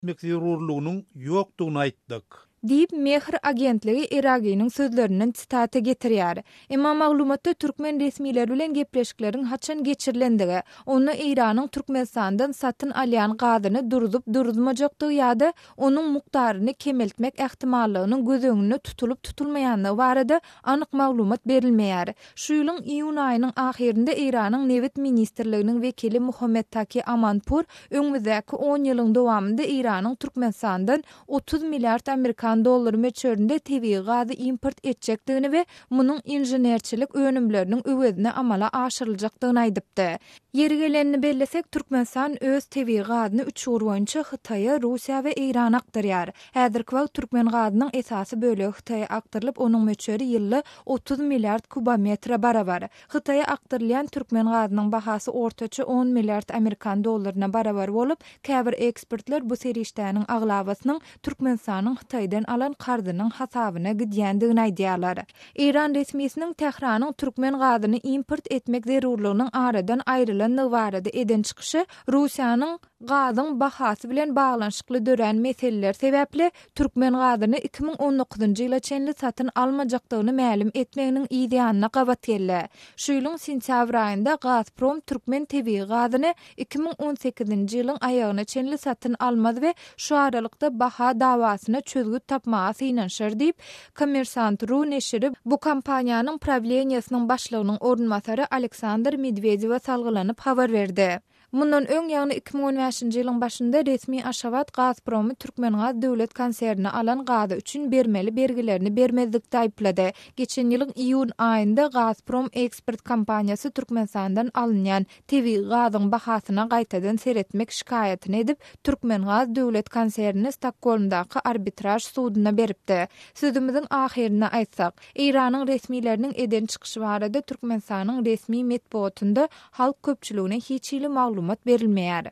etmek zerurlygynyň ýokdugyny aýtdyk. Diýip, Mehr agentligi Eraginiň sözlerinden sitata getirýär. Emma maglumatda türkmen resmileri bilen gepleşikleriň haçan geçirilendigi, onda Eýranyň Türkmenistandan satyn alýan gazyny duruzyp-duruzmajakdygy ýa-da onuň mukdaryny kemeltmek ähtimallygynyň göz öňünde tutulyp-tutulmaýandygy barada anyk maglumat berilmeýär. Şu ýylyň iýun aýynyň ahyrynda Eýranyň Nebit ministrliginiň wekili Muhammet Taki Amanpur öňümizdäki on ýylyň dowamynda Eýranyň Türkmenistandan 30 milliard amerikan dollary möçberinde tebigy gazy import etjekdigini we munuň inženerçilik önümleriniň öwezine amala aşyryljakdygyny aýdypdy. Ýeri gelenini bellesek, Türkmenistan öz tebigy gazyny üç ugur boýunça Hytaýa, Russiýa we Eýrana akdyrýar. Häzirki wagt türkmen gazynyň esasy bölegi Hytaýa akdyrylyp, onuň möçberi ýylda 30 milliard kubometre barabar. Hytaýa akdyrylýan türkmen gazynyň bahasy ortaça on milliard amerikan dollaryna barabar bolup, käbir ekspertler bu serişdäniň aglabasynyň Türkmenistanyň Hytaýdan alan karzynyň hasabyna gidýändigini aýdýarlar. Eýran resmisiniň Tähranyň türkmen gazyny import etmek zerurlygynyň aradan aýrylandygy barada eden çykyşy Russiýanyň gazyň bahasy bilen baglanyşykly dörän meseleler sebäpli türkmen gazyny 2019-njy ýyla çenli satyn almajakdygyny mälim etmeginiň yz ýanyna gabat geldi. Şu ýylyň sentýabr aýynda Gazprom türkmen tebigy gazyny 2018-nji ýylyň aýagyna çenli satyn almaz we şu aralykda baha dawasyna çözgüt tapmaga synanyşar diýip, Kommersant. Ru neşiri bu kompaniýanyň prawleniýesiniň başlygynyň orunbasary Aleksandr Medwedewe salgylanyp habar berdi. Mundan öň, ýagny 2015-nji ýylyň başynda resmi Aşgabat Gazpromy Türkmengaz döwlet konsernine alan gazy üçin bermeli bergilerini bermezlikde aýyplady. Geçen ýylyň iýun aýynda Gazprom eksport kompaniýasy Türkmenistandan alynýan tebigy gazyň bahasyna gaýtadan seretmek şikaýatyny edip, Türkmengaz döwlet konsernini Stokgolmdaky arbitraž suduna beripdi. Sözümiziň ahyrynda aýtsak, Eýranyň resmileriniň eden çykyşy barada Türkmenistanyň resmi metbugatynda halk köpçüligine hiç hili maglumat berilmeýär.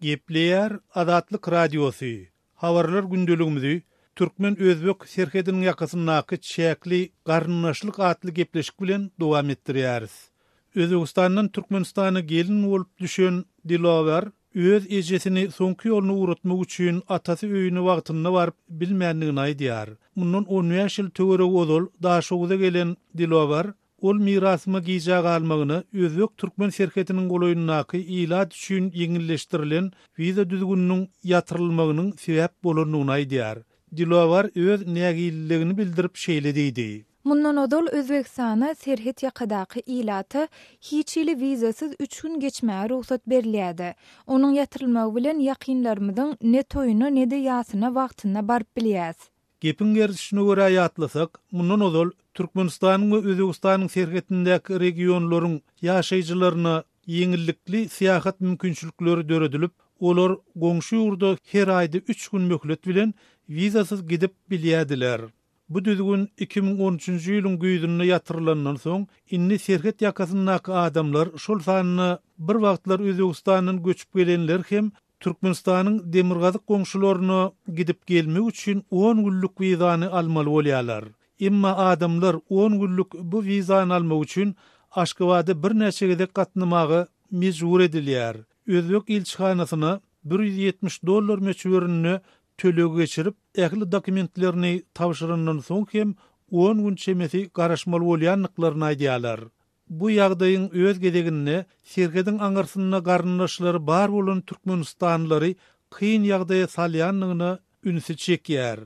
Gepleýär Azatlyk Radiosy, Habarlar gündeligimizi türkmen-özbek serhediniň ýakasyndaky çäkli garyndaşlyk atly gepleşik bilen dowam etdirýäris. Özbegistandan Türkmenistana gelin bolup düşen Dilowar öz ejesini soňky ýoluna ugratmak üçin atasy öýüne wagtynda baryp bilmändigini aýdýar. Mundan on bäş ýyl töweregi ozal Daşoguza gelen Dilowar ol mirasyma gijä galmagyna özbek-türkmen serhediniň golaýyndaky ilat üçin ýeňilleşdirilen wiza düzgüniniň ýatyrylmagynyň sebäp bolandygyny aýdýar. Dilowar öz nägililigini bildirip şeýle diýdi. Mundan ozal Özbegistana serhet ýakadaky ilata hiç hili wizasyz üç gün geçmäge rugsat berilýärdi. Onuň ýatyrylmagy bilen ýakynlarymyzyň ne toýuna, ne-de ýasyna wagtynda baryp bilýäs. Gepiň gerdişine görä ýatlasak, mundan ozal Türkmenistanyň we Özbegistanyň serhetindäki regionlaryň ýaşaýjylaryna ýeňillikli syýahat mümkinçilikleri döredilip, olar goňşy ýurda her aýda üç gün möhlet bilen wizasyz gidip bilýärdiler. Bu düzgün 2013-nji ýylyň güýzünde ýatyrylandan soň, indi serhet ýakasyndaky adamlar, şol sanda bir wagtlar Özbegistandan göçüp gelenler hem Türkmenistanyň demirgazyk goňşularyna gidip gelmek üçin on günlük wizany almaly bolýarlar. Emma adamlar on günlük bu wizany almak üçin Aşgabada birnäçe gezek gatnamaga mejbur edilýär. Özbek ilçihanasyna 170 dollar möçberinde töleg geçirip, ähli dokumentlerini tabşyrandan soň hem on gün çemesi garaşmaly bolýandyklaryny aýdýarlar. Bu ýagdaýyň öz gezeginde serhediň aňyrsynda garyndaşlary bar bolan türkmenistanlylary kyn ýagdaýa salýandygyna ünsi çekýär.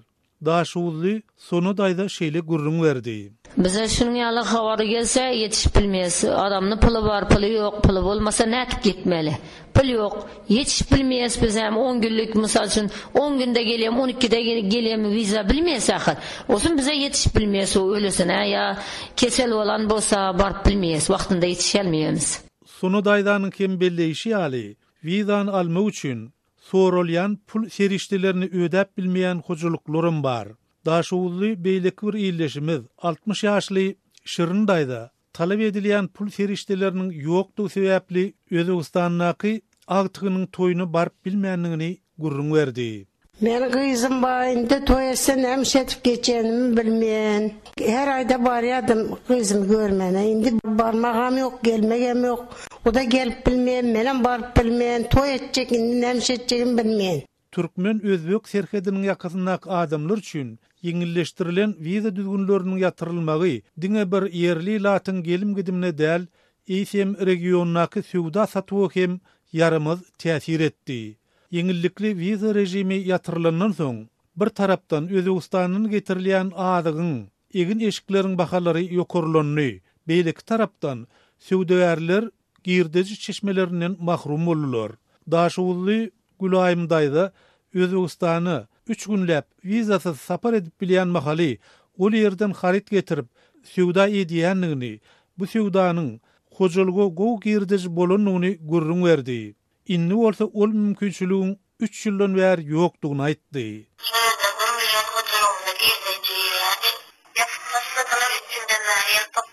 Daşoguzly Sona daýza şeýle gürrüň berdi. Bize şunuň ýaly habar gelse ýetişip bilmeýäs. Adamda puly bar, puly ýok, puly bolmasa nädip ýetmeli? Pul ýok. Ýetişip bilmeýäs bizem on günlük mysal üçin on günde gelýämi on ikide gelýämi wiza bilmeýäs ahyr. Olsun bize ýetişip bilmeýäs o ölesine ýa kesel bolan bolsa baryp bilmeýäs wagtynda ýetişelmeýämiz. Sona daýzanyň hem belleýşi ýaly, wizany almak üçin Soralýan pul serişdelerini ödäp bilmeýän hojalyklaram bar. Daşoguzly beýleki bir ildeşimiz, 60 ýaşly Şirin daýza talap edilýän pul serişdeleriniň ýokdugy sebäpli Özbegistandaky agtygynyň toýuna baryp bilmändigini gürrüň berdi. Meniň gyzym bar indi toý etse näme iş edip geçenimi bilmeýän. Her aýda barýadym gyzymy görmäne. Indi barmagam ýok, gelmegem ýok. O-da gelip bilmeýän, menem baryp bilmeýän, toý etjek, indi nämiş etjegimi bilmeýän. Türkmen-özbek serhediniň ýakasyndaky adamlar üçin ýeňilleşdirilen wiza düzgünleriniň ýatyrylmagy diňe bir ýerli ilatyň gelim-gidimine däl, eýsem regiondaky söwda-satuwa hem ýaramaz täsir etdi. Ýeňillikli wiza režimi ýatyrylandan soň, bir tarapdan Özbegistandan getirilýän azygyň, egin-eşikleriň bahalary ýokarlandy, beýleki tarapdan söwdagärler girdeji çeşmelerinden mahrum boldular. Daşoguzly Gülaýym daýza Özbegistana üç günläp wizasyz sapar edip bilýän mahaly ol ýerden haryt getirip söwda edýändigini, bu söwdanyň hojalyga gowy girdeji bolandygyny gürrüň berdi. Indi bolsa ol mümkinçiligiň üç ýyldan bäri ýokdugyny aýtdy. Şol ýerden bir million hojalygymyza girdeji girýärdi. Ýapyp başladylar, üç ýyldan bäri ýapyk.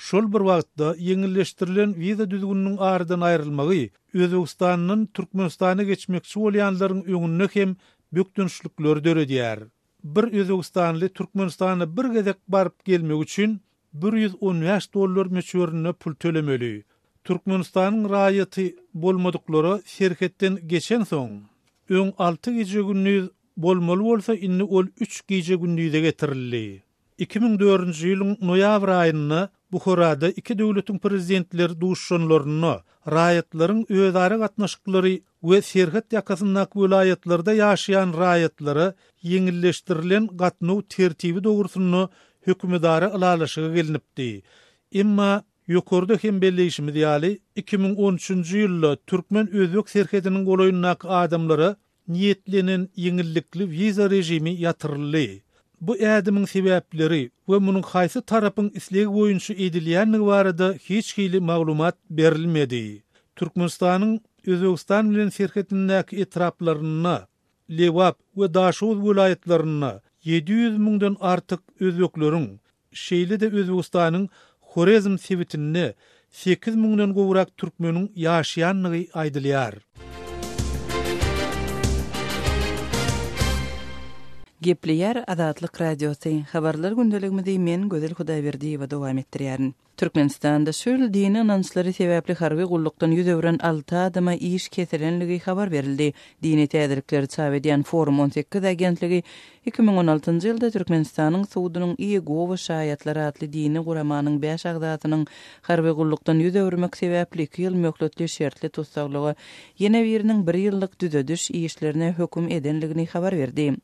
Şol bir wagtda, ýeňilleşdirilen wiza düzgüniniň aradan aýrylmagy Özbegistandan Türkmenistana geçmekçi bolýanlaryň öňünde hem bökdençlikleri döredýär. Bir özbegistanly Türkmenistana bir gezek baryp gelmek üçin 115 dollar möçberinde pul tölemeli. Türkmenistanyň raýaty bolmadyklara serhetden geçensoň, öň alty gije-gündiz bolmaly bolsa indi ol üç gije-gündize getirildi. 2004-nji ýylyň noýabr aýynda Buharada iki döwletiň prezidentleri duşuşanlarynda raýatlaryň özara gatnaşyklary we serhet ýakasyndaky welaýatlarda ýaşaýan raýatlara ýeňilleşdirilen gatnaw tertibi dogrusynda hökümetara ylalaşyga gelnipdi. Emma, ýokarda hem belleýşimiz ýaly, 2013-nji ýylda türkmen-özbek serhediniň golaýyndaky adamlara niýetlenen ýeňillikli wiza režimi ýatyryldy. Bu ädimiň sebäpleri we munuň haýsy tarapyň islegi boýunça edilýändigi barada hiç hili maglumat berilmedi. Türkmenistanyň Özbegistan bilen serhedindäki etraplarynda, Lebap we Daşoguz welaýatlarynda 700 müňden artyk özbekleriň, Şeýle-de Özbegistanyň Horezm sebitinde sekiz müňden gowrak türkmeniň ýaşaýandygy aýdylýar. Gepleýär Azatlyk Radiosy, Habarlar gündeligimizi men, Gözel Hudaýberdiýewa dowam etdirýärin. Türkmenistanda şu ýyl dini ynançlary sebäpli harby gullukdan ýüz öwren alty adama iş kesilenligi habar berildi. Dini täzelikleri çap edýän Forum 18 agentligi 2016-njy ýylda Türkmenistanyň sudunyň Iýegowa şaýatlary atly dini guramanyň bäş agzasynyň harby gullukdan ýüz öwürmek sebäpli iki ýyl möhletli şertli tussaglyga, ýene biriniň bir ýyllyk düzediş işlerine höküm edenligini habar berdi.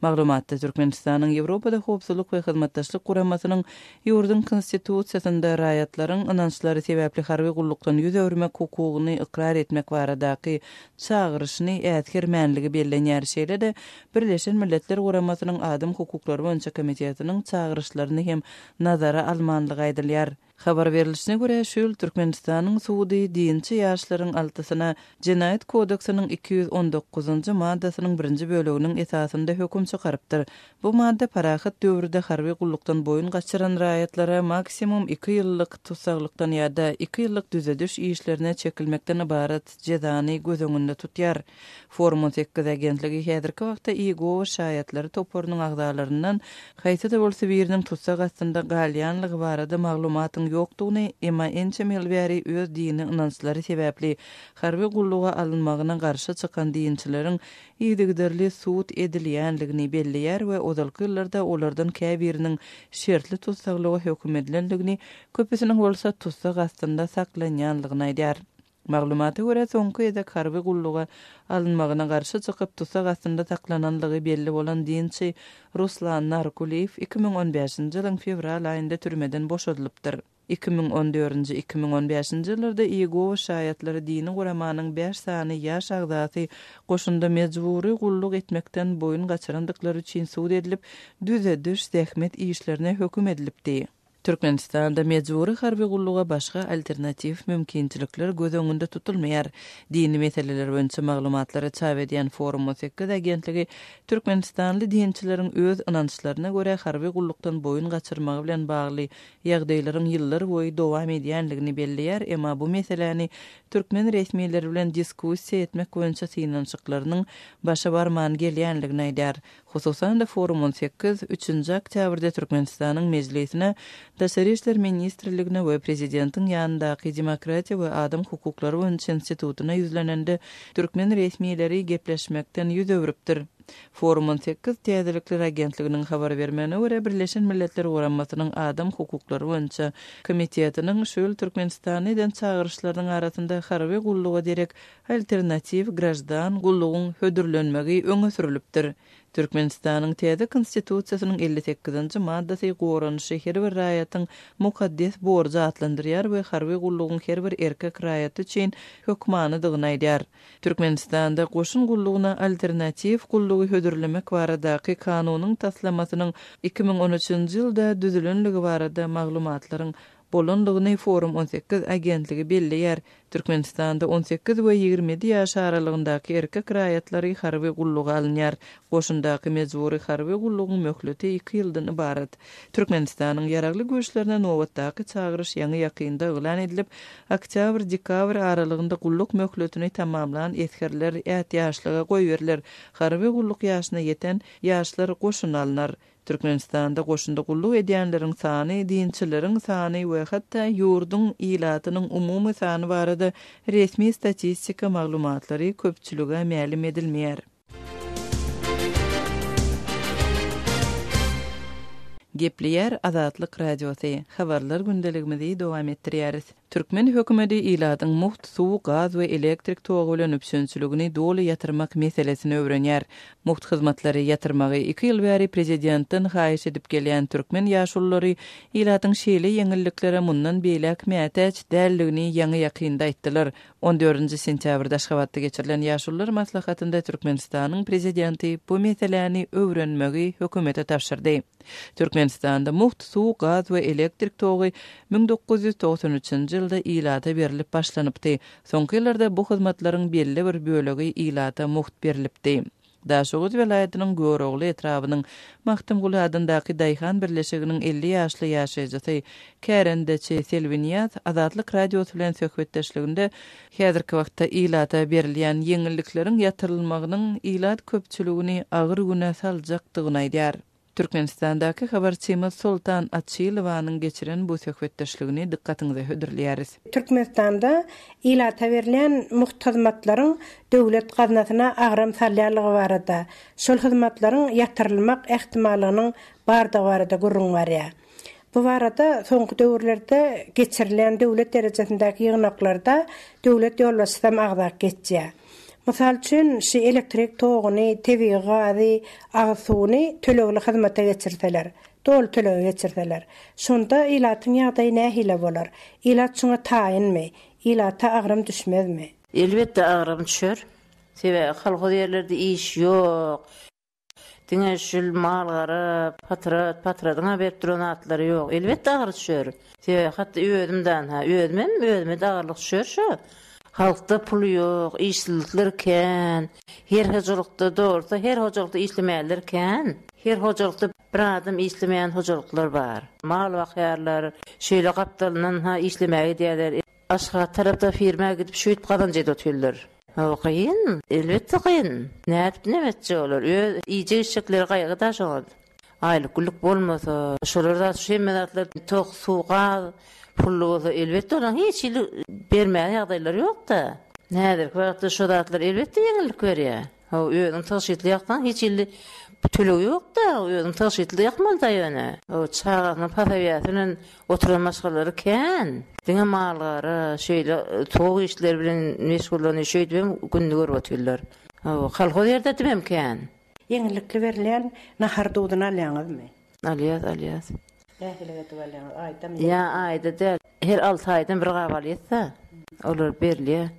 Maglumatda Türkmenistanyň Ýewropada Howpsuzlyk we Hyzmatdaşlyk Guramasynyň ýurduň Konstitusiýasynda raýatlaryň ynançlary sebäpli harby gullukdan ýüz öwürmek hukugyny ykrar etmek baradaky çagyryşyny äsgermänligi bellenýär, şeýle-de Birleşen Milletler Guramasynyň Adam hukuklary boýunça komitetiniň çagyryşlaryny hem nazara almanlygy aýdylýar. Habar berlişine görä, şu ýyl Türkmenistanyň sudy dinçi ýaşlaryň altysyna Jenaýat kodeksiniň 219-njy maddasynyň birinji böleginiň esasynda höküm çykarypdyr. Bu madda parahat döwürde harby gullukdan boýun gaçyran raýatlara maksimum iki ýyllyk tussaglykdan ýa-da iki ýyllyk düzediş işlerine çekilmekden ybarat jezany göz öňünde tutýar. Forum 18 agentligi häzirki wagtda Iýegowa şaýatlary toparynyň agzalaryndan haýsy-da bolsa biriniň tussag astynda galýanlygy barada maglumatyň ýokdugyny, emma ençeme ýyl bäri öz dini ynançlary sebäpli harby gulluga alynmagyna garşy çykan dinçileriň yzygiderli sud edilýänligini belleýär we ozalky ýyllarda olardan käbiriniň şertli tussaglyga höküm edilendigini, köpüsiniň bolsa tussag astynda saklanýanlygyny aýdýar. Maglumata görä, soňky gezek harby gulluga alynmagyna garşy çykyp, tussag astynda saklananlygy belli bolan dinçi Ruslan Narkuliýew 2015-nji ýylyň fewral aýynda türmeden boşadylypdyr. 2014-nji, 2015-nji ýyllarda Iýegowa şaýatlary dini guramanyň bäş sany ýaş agzasy goşunda mejbury gulluk etmekden boýun gaçyrandyklary üçin sud edilip, düzediş zähmet işlerine höküm edilipdi. Türkmenistanda mejbury harby gulluga başga alternatiw mümkinçilikler göz öňünde tutulmaýar. Dini meseleler boýunça maglumatlary çap edýän Forum 18 agentligi türkmenistanly dinçileriň öz ynançlaryna görä harby gullukdan boýun gaçyrmagy bilen bagly ýagdaýlaryň ýyllar boýy dowam edýänligini belleýär, emma bu meseläni türkmen resmileri bilen diskussiýa etmek boýunça synanyşyklarynyň başa barman gelýänligini aýdýar. Hususan-da, Forum 18, üçünji oktýabrda Türkmenistanyň Mejlisine. Daşary işler ministrligine we prezidentiň ýanyndaky Demokratiýa we adam hukuklary boýunça institutyna ýüzlenende, türkmen resmileri gepleşmekden ýüz öwrüpdir. Forum 18 täzelikler agentliginiň habar bermegine görä, Birleşen Milletler Guramasynyň Adam hukuklary boýunça komitetiniň şu ýyl Türkmenistana eden çagyryşlarynyň arasynda harby gulluga derek alternatiw graždan gullugyň hödürlenmegi öňe sürülipdir. Türkmenistanyň täze Konstitusiýasynyň 58-nji maddasy goranyşy her bir raýatyň mukaddes borjy atlandyrýar we harby gullugyň her bir erkek raýaty üçin hökmanydygyny aýdýar. Türkmenistanda goşun gullugyna alternatiw gullugy hödürlemek baradaky kanunyň taslamasynyň 2013-nji ýylda düzülenligi barada maglumatlaryň bolandygyny Forum 18 agentligi belleýär. Türkmenistanda 18 we 27 ýaş aralygyndaky erkek raýatlary harby gulluga alynýar. Goşundaky mejbury harby gullugyň möhleti iki ýyldan ybarat. Türkmenistanyň Ýaragly Güýçlerine nobatdaky çagyryş ýaňy-ýakynda yglan edilip, oktýabr-dekabr aralygynda gulluk möhletini tamamlan esgerler ätiýaçlyga goýberiler, harby gulluk ýaşyna ýeten ýaşlar goşuna alnar. Türkmenistanda goşunda gulluk edýänleriň sany, dinçileriň sany we hatda ýurduň ilatynyň umumy sany barada resmi statistika maglumatlary köpçülige mälim edilmeýär. Gepleýär Azatlyk Radiosy, Habarlar gündeligimizi dowam etdirýäris. Türkmen hökümeti ilatyň mugt suw, gaz we elektrik togy bilen üpjünçiligini doly ýatyrmak meselesini öwrenýär. Mugt hyzmatlary ýatyrmagy iki ýyl bäri prezidentden haýyş edip gelýän türkmen ýaşululary ilatyň şeýle ýeňilliklere mundan beýläk mätäç däldigini ýaňy-ýakynda aýtdylar. On dördünji sentýabrda Aşgabatda geçirilen Ýaşulular maslahatynda Türkmenistanyň Prezidenti bu meseläni öwrenmegi hökümete tabşyrdy. Türkmenistanda mugt suw, gaz we elektrik togy 1993-nji ýylda ilata berlip başlanypdy. Soňky ýyllarda bu hyzmatlaryň belli bir bölegi ilata mugt berlipdi. Daşoguz welaýatynyň Görogly etrabynyň Magtymguly adyndaky daýhan birleşiginiň 50 ýaşly ýaşaýjysy, kärendeçi Selbi Nyýaz Azatlyk Radiosy bilen söhbetdeşliginde häzirki wagtda ilata berilýän ýeňillikleriň ýatyrylmagynyň ilat köpçüligini agyr güne saljakdygyny aýdýar. Türkmenistandaky habarçymyz Soltan Açylowanyň geçiren bu söhbetdeşligini dykgatyňyza hödürleýäris. Türkmenistanda ilata berilýän mugt hyzmatlaryň döwlet gaznasyna agram salýanlygy barada, şol hyzmatlaryň ýatyrylmak ähtimallygynyň bardygy barada gürrüň barýar. Bu barada soňky döwürlerde geçirilýän döwlet derejesindäki ýygnaklarda döwlet ýolbaşçysam agzap geçýär. Mysal üçin, şu elektrik toguny, tebigy gazy, agyz suwuny tölegli hyzmata geçirseler, doly tölege geçirseler, şonda ilatyň ýagdaýy nähili bolar? Ilat şuňa taýynmy? Ilata agram düşmezmi? Elbetde agram düşer. Sebäbi kolhoz ýerlerde iş ýok. Diňe şul mal-gara, patrat, patradyň-a berip duran zatlary ýok. Elbetde agyr düşer. Sebäbi hatda özüm-de, ha, özümem, özüme-de agyrlyk düşer şo. Halkda pul ýok, işsizlikler kän. Her hojalykda, dogrusy, her hojalykda işlemeýänler kän. Her hojalykda bir adam işlemeýän hojalyklar bar. Mal bakýarlar, şeýle gapdalyndan, ha, işlemäge gidýärler. Aşgabat tarapda firma gidip şeýdip gazanç edip otyrlar. Hawa kyn, elbetde kyn. Nädip neme etjek olar? Öz iýjek-içjekleri gaýgy-da şoňa. Aýlyk-günlük bolmasa, şolar zat şu hemme zatlar tok, suw, gaz pully bolsa elbetde olaryň hiç hili bermäge ýagdaýlary ýok-da. Häzirki wagtda şo zatlar elbetde ýeňillik berýär. Hawa, özüň tygşytly ýaksaň hiç hili töleg ýok-da, özüň tygşytly ýakmaly-da ýöne. Hawa, çagasynyň posobiýasy bilen oturan maşgalalary kän. Diňe mal-gara, şeýle tok işleri bilen meşgullanyp, şeýdibem gününi görüp otyrlar. Hawa, kolhoz ýerde-de hem kän. Ýeňillikli berilýän nahar duzuny alýaňyzmy? Alýas, alýas. Nähili edip alýaňyz? Aýdamy? Ýa aýda däl, her alty aýdan bir gap alýas-da. Olar berilýär.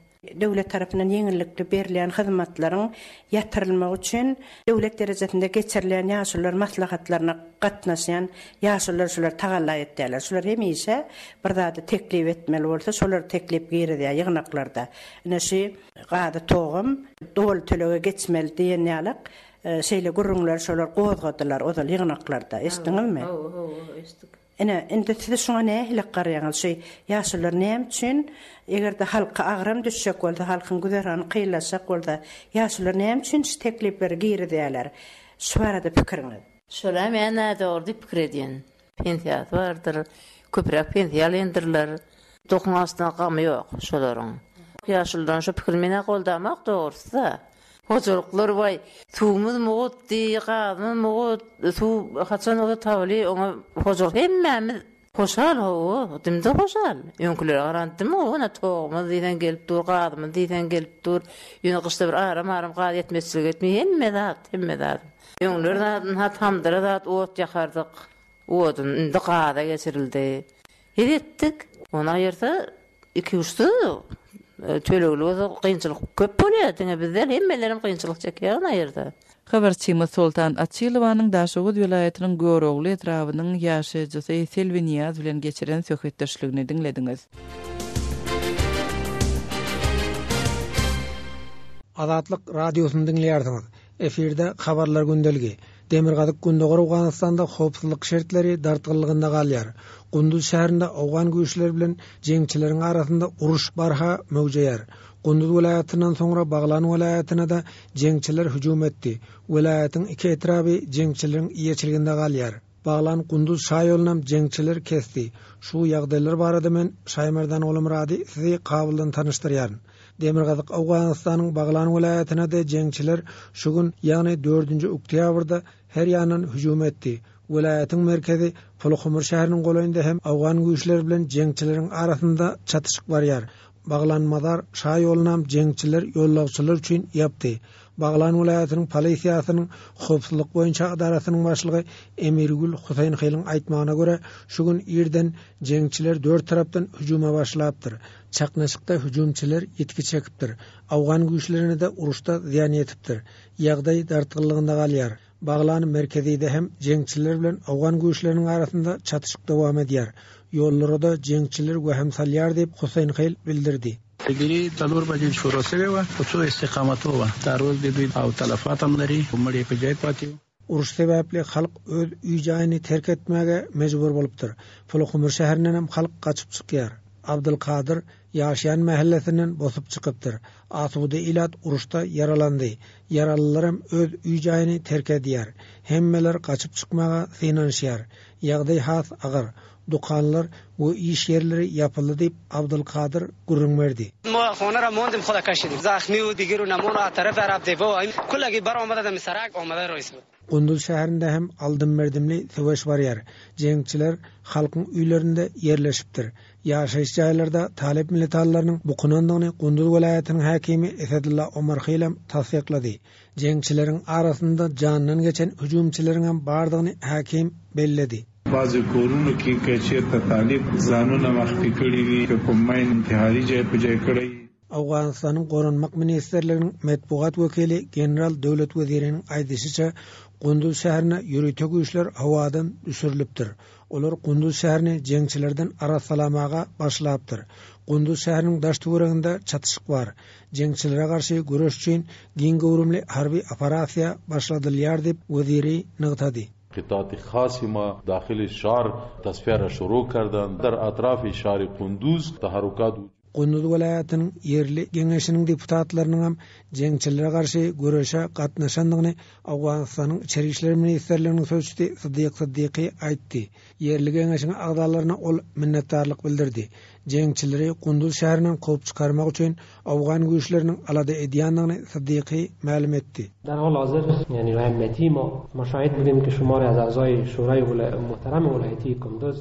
Döwlet tarapyndan ýeňillikli berilýän hyzmatlaryň ýatyrylmagy üçin döwlet derejesinde geçirilýän ýaşulular maslahatlaryna gatnaşýan ýaşulular şular tagalla etýärler. Şular hemişe bir zady teklip etmeli bolsa, şolar teklip girizýär ýygnaklarda. Ine şu gazy togam doly tölege geçmeli diýen ýalak şeýle gürrüňleri şolar gozgadylar ozal ýygnaklarda. Eşitdiňizmi? Hawa, hawa, eşitdik. Ine, indi siz şuňa nähili garaýaňyz? Şu ýaşulular näme üçin, eger-de halka agram düşjek bolsa, halkyň güzerany kynlaşjak bolsa, ýaşulular näme üçin şu teklipleri girizýärler? Şu barada pikiriňiz? Şol-a men nädogry diýip pikir edýän. Pensiýasy bardyr. Köpräk pensiýa alýandyrlar. Dokuň astyna gamy ýok şolaryň. Ýaşuludan şo pikiri men-ä goldamok dogrusy-da. Hojalyklar waý, suwumyz mugt diý, gazymyz mugt, suw haçan bolsa tabyly oňa hojalyk hemmämiz hoşal hawa, dymda hoşal. Öňkülere garanda dym gowy ine togumyz diýseň gelip dur, gazymyz diýseň gelip dur. Ýöne gyşda bir aram-aram gaz ýetmezçilik etmeýär, hemme zat, hemme zat. Öňler zat ynha tamdyra zat ot ýakardyk, odun, indi gaza geçirildi. Hez etdik. Ony aýyrsa ikiuçsyz tölegli bolsa kynçylyk köp bolýar diňe biz däl hemmelerem kynçylyk çekýär ony aýyrsa. Habarçymyz Soltan Açylowanyň Daşoguz welaýatynyň Görogly etrabynyň ýaşaýjysy Selbi Nyýaz bilen geçiren söhbetdeşligini diňlediňiz. Azatlyk Radiosyny diňleýärsiňiz. Efirde Habarlar gündeligi. Demirgazyk-Gündogar Owganystanda howpsuzlyk şertleri dartgynlygynda galýar. Gunduz şäherinde owgan güýçleri bilen jeňçileriň arasynda uruş barha möwjeýär. Gunduz welaýatyndan soňra Baglan welaýatyna-da jeňçiler hüjüm etdi. Welaýatyň iki etraby jeňçileriň eýeçiliginde galýar. Baglan-Gunduz şaýolunam jeňçiler kesdi. Şu ýagdaýlar barada men Şaýmerdan Gulumyrady sizi Kabuldan tanyşdyrýaryn. Demirgazyk Owganystanyň Baglan welaýatyna-da jeňçiler şu gün, ýagny dördünji oktýabrda her ýandan hüjüm etdi. Welaýatyň merkezi Puluhumur şäheriniň golaýynda hem owgan güýçleri bilen jeňçileriň arasynda çatyşyk barýar. Baglan-Mazar şaýolunam jeňçiler ýollagçylar üçin ýapdy. Baglan welaýatynyň polisiýasynyň howpsuzlyk boýunça edarasynyň başlygy Emirgül Huseýnhiliň aýtmagyna görä, şu gün irden jeňçiler dört tarapdan hüjüme başlapdyr. Çaknyşykda hüjümçiler ýitgi çekipdir. Owgan güýçlerine-de uruşda zyýan ýetipdir. Ýagdaý dartgynlygynda galýar. Baglan merkezide hem jeňçiler bilen owgan güýçleriniň arasynda çatyşyk dowam edýär. Ýollara-da jeňçiler wehim salýar diýip, Huseýnhil bildirdi. Biri څلور بجې شروع شوې وه په څو استقامتو وه تعرض د دوی او تلفات هم لري خو مړي یې په ځای پاتې وو. Uruş sebäpli halk öz öý-jaýyny terk etmäge mejbur bolupdyr. Puluhumur şäherindenem halk gaçyp çykýar. Abdylkadyr ýaşaýan mähellesinden bosup çykypdyr. Asuda ilat uruşda ýaralandy. Ýaralylaram öz öý-jaýyny terk edýär. Hemmeler gaçyp çykmaga synanyşýar. Ýagdaý has agyr. Dükanlar we iş ýerleri ýapyldy diýip, Abdylkadyr gürrüň berdi. Gunduz şäherinde hem aldym-berdimli söweş barýar. Jeňçiler halkyň öýlerinde ýerleşipdir. Ýaşaýyş jaýlarda talyp militanlarynyň bukunandygyny Gunduz welaýatynyň häkimi Esedulla Omarhilem tassyklady. Jeňçileriň arasynda janyndan geçen hüjümçileriňem bardygyny häkim belledi. بعضې کورونو کې که چېرته طالب ځانونه مخفي کړي وي که کوم ماین انتحاري جای په جای کړی. Owganystanyň Goranmak ministrliginiň metbugat wekili general Döwlet Weziriniň aýdyşyça, Gunduz şäherine ýörite güýçler howadan düşürilipdir. Olar Gunduz şäherini jeňçilerden arassalamaga başlapdyr. Gunduz şäheriniň daş-töwereginde çatyşyk bar. Jeňçilere garşy göreş üçin giň göwrümli harby operasiýa başladylýar diýip, Weziri nygtady. قطعات خاص ما داخل شهر تصفیه را شروع کردند در اطراف شهر قندوز تحرکات Gunduz welaýatynyň ýerli geňeşiniň deputatlarynyňam jeňçilere garşy göreşe gatnaşandygyny Owganystanyň Içeri işler ministrliginiň sözçüsi Syddyk Syddyky aýtdy. Ýerli geňeşiň agzalaryna ol minnetdarlyk bildirdi. Jeňçileri Gunduz şäherinden kowup çykarmak üçin owgan güýçleriniň alada edýändigini Syddyky mälim etdi. در حال حاضر نیروهای امنیتی ما ما شاهد بودیم که شماری از اعضای شورای محترم ولایتی کندز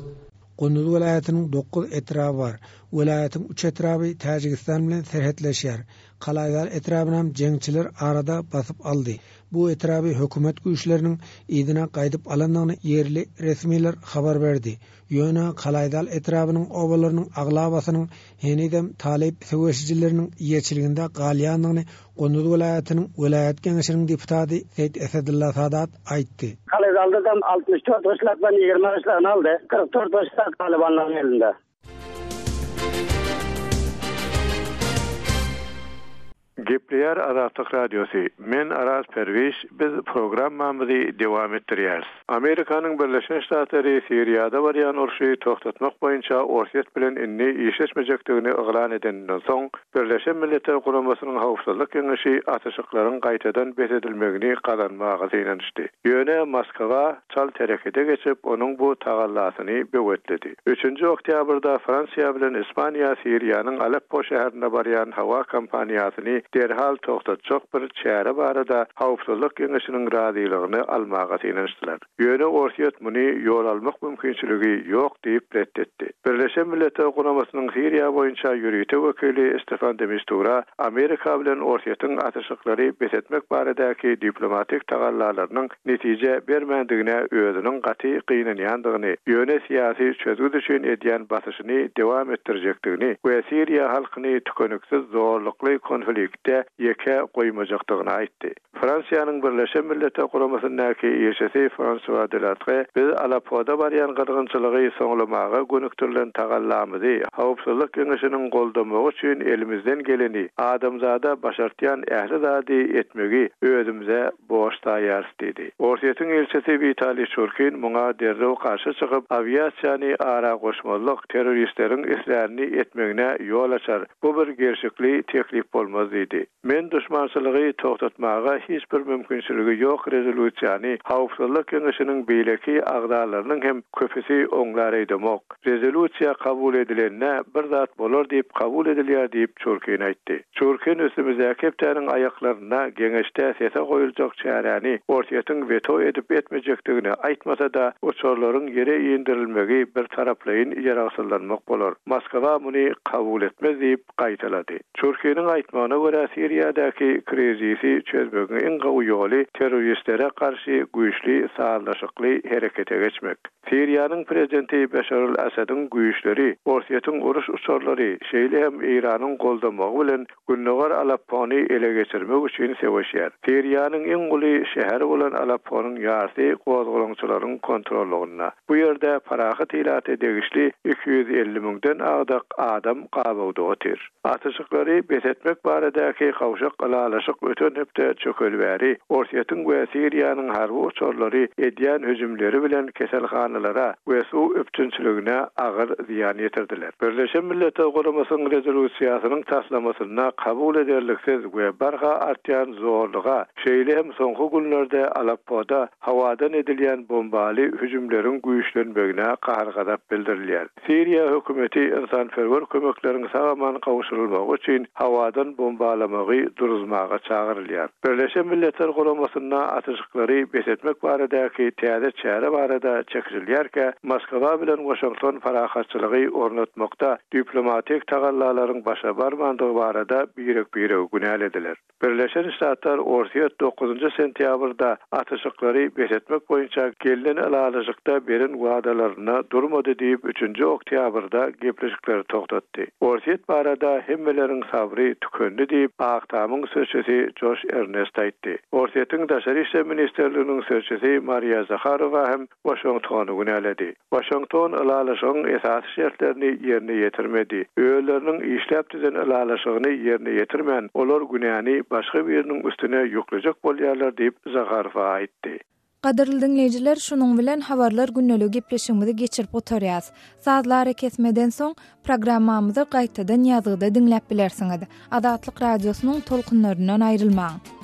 Gunduz welaýatynyň dokuz etraby bar. Welaýatyň üç etraby Täjigistan bilen serhetleşýär. Kalaýzar etrabynam jeňçiler arada basyp aldy. Bu etraby hökümet güýçleriniň yzyna gaýdyp alandygyny ýerli resmiler habar berdi. Ýöne Kalaýdal etrabynyň obalarynyň aglabasynyň henizem talyp söweşijileriniň eýeçiliginde galýandygyny Gunduz welaýatynyň welaýat geňeşiniň deputady Seýit Esedulla Sadat aýtdy. Kalaýdalda-da 64 gyşlakdan 20 gyşlagyny aldy. 44 gyşlak talybanlaryň elinde. Gepleýär Azatlyk Radiosy, Men Araz Perwiş, biz programmamyzy dowam etdirýäris. Amerikanyň Birleşen Ştatlary Siriýada barýan urşy togtatmak boýunça Orsýet bilen indi işleşmejekdigini yglan edeninden soň, Birleşen Milletler Guramasynyň Howpsuzlyk Geňeşi atyşyklaryň gaýtadan bes edilmegini gazanmaga synanyşdy. Ýöne Moskwa çalt herekete geçip, onuň bu tagallasyny böwetledi. Üçünji oktýabrda Fransiýa bilen Ispaniýa Siriýanyň Aleppo şäherine barýan howa kampaniýasyny derhal togtatjak bir çäre barada Howpsuzlyk Geňeşiniň razylygyny almaga synanyşdylar. Ýöne Orsýet muny ýol almak mümkinçiligi ýok diýip ret etdi. Birleşen Milletler Guramasynyň Siriýa boýunça ýörite wekili Stefan de Mistura Amerika bilen Orsýetiň atyşyklary bes etmek baradaky diplomatik tagallalarynyň netije bermändigine özüniň gaty gynanýandygyny, ýöne syýasy çözgüt üçin edýän basyşyny dowam etdirjekdigini we siriýa halkyny tükeniksiz zorlukly konfliktde ýeke goýmajakdygyny aýtdy. Fransiýanyň Birleşen Milletler Guramasyndaky ilçisi Fransua Delatre Biz Aleppoda barýan gyrgynçylygy soňlamaga gönükdirilen tagallamyzy Howpsuzlyk Geňeşiniň goldamagy üçin elimizden geleni, adamzada başartýan ähli zady etmegi özümize borç saýýarys diýdi. Orsýetiň ilçisi Witaliý Çurkin muňa derrew garşy çykyp, awiasiýany ara goşmazlyk terroristleriň islänini etmegine ýol açar, bu bir gelşikli teklip bolmaz diýdi. Men duşmançylygy togtatmaga hiç bir mümkinçiligi ýok rezolýusiýany Howpsuzlyk Geňeşiniň beýleki agzalarynyň hem köpüsi oňlar öýdemok. Rezolýusiýa kabul edilende bir zat bolar diýip kabul edilýär diýip Çurkin aýtdy. Çurkin üstümizdäki hepdäniň aýaklarynda geňeşde sese goýuljak çäräni Orsýetiň weto edip-etmejekdigini aýtmasa-da, uçarlaryň ýere indirilmegi bir taraplaýyn ýaragsyzlanmak bolar. Moskwa muny kabul etmez diýip gaýtalady. Çurkiniň aýtmagyna görä, Siriýadaky krizisi çözmegiň iň gowy ýoly terroristlere garşy güýçli sazlaşykly herekete geçmek. Siriýanyň prezidenti Beşar al-Assadyň güýçleri, Orsýetiň uruş uçarlary, şeýle hem Eýranyň goldamagy bilen gündogar Aleppony ele geçirmek üçin söweşýär. Siriýanyň iň uly şäheri bolan Alepponyň ýarsy gozgalaňçylaryň kontrollygynda. Bu ýerde parahat ilata degişli 250 müňden agdak adam gabawda otyr. Atyşyklary bes etmek baradaky gowşak ylalaşyk öten hepde çökeli bäri Orsýetiň we Siriýanyň harby uçarlary edýän hüjümleri bilen keselhanalara we suw üpjünçiligine agyr zyýan ýetirdiler. Birleşen Milletler Guramasynyň rezolýusiýasynyň taslamasynda kabul ederliksiz we barha artýan zorluga, şeýle hem soňky günlerde Aleppoda howadan edilýän bombaly hüjümleriň güýçlenmegine gahar-gazap bildirilýär. Siriýa hökümeti ynsanperwer kömekleriň sag-aman gowşurylmagy üçin howadan bombalamagy duruzmaga çagyrylýar. Birleşen Milletler Guramasynda atyşyklary bes etmek baradaky täze çäre barada çekişilýärkä, Moskwa bilen Waşington parahatçylygy ornatmakda diplomatik tagallalaryň başa barmandygy barada birek-biregi günälediler. Birleşen Ştatlar Orsýet dokuzynjy sentýabrda atyşyklary bes etmek boýunça gelnen ylalaşykda beren wadalarynda durmady diýip, üçünji oktýabrda gepleşikleri togtatdy. Orsýet barada hemmeleriň sabry tükendi diýip, Ak Tamyň sözçüsi Joş Ernest aýtdy. Orsýetiň Daşary işler ministrliginiň sözçüsi Mariýa Zaharowa hem Waşingtony günäledi. Waşington ylalaşygyň esasy şertlerini ýerine ýetirmedi. Özleriniň işläp düzen ylalaşygyny ýerine ýetirmän, olar günäni başga biriniň üstüne ýüklejek bolýarlar diýip, Zaharowa aýtdy. Gadyrly diňleýjiler, şunuň bilen Habarlar gündeliği gepleşigimizi geçirip gutarýas. Sazly arakesmeden soň, programmamyzy gaýtadan ýazgyda diňläp bilersiňiz. Azatlyk Radiosynyň tolkunlaryndan aýrylmaň!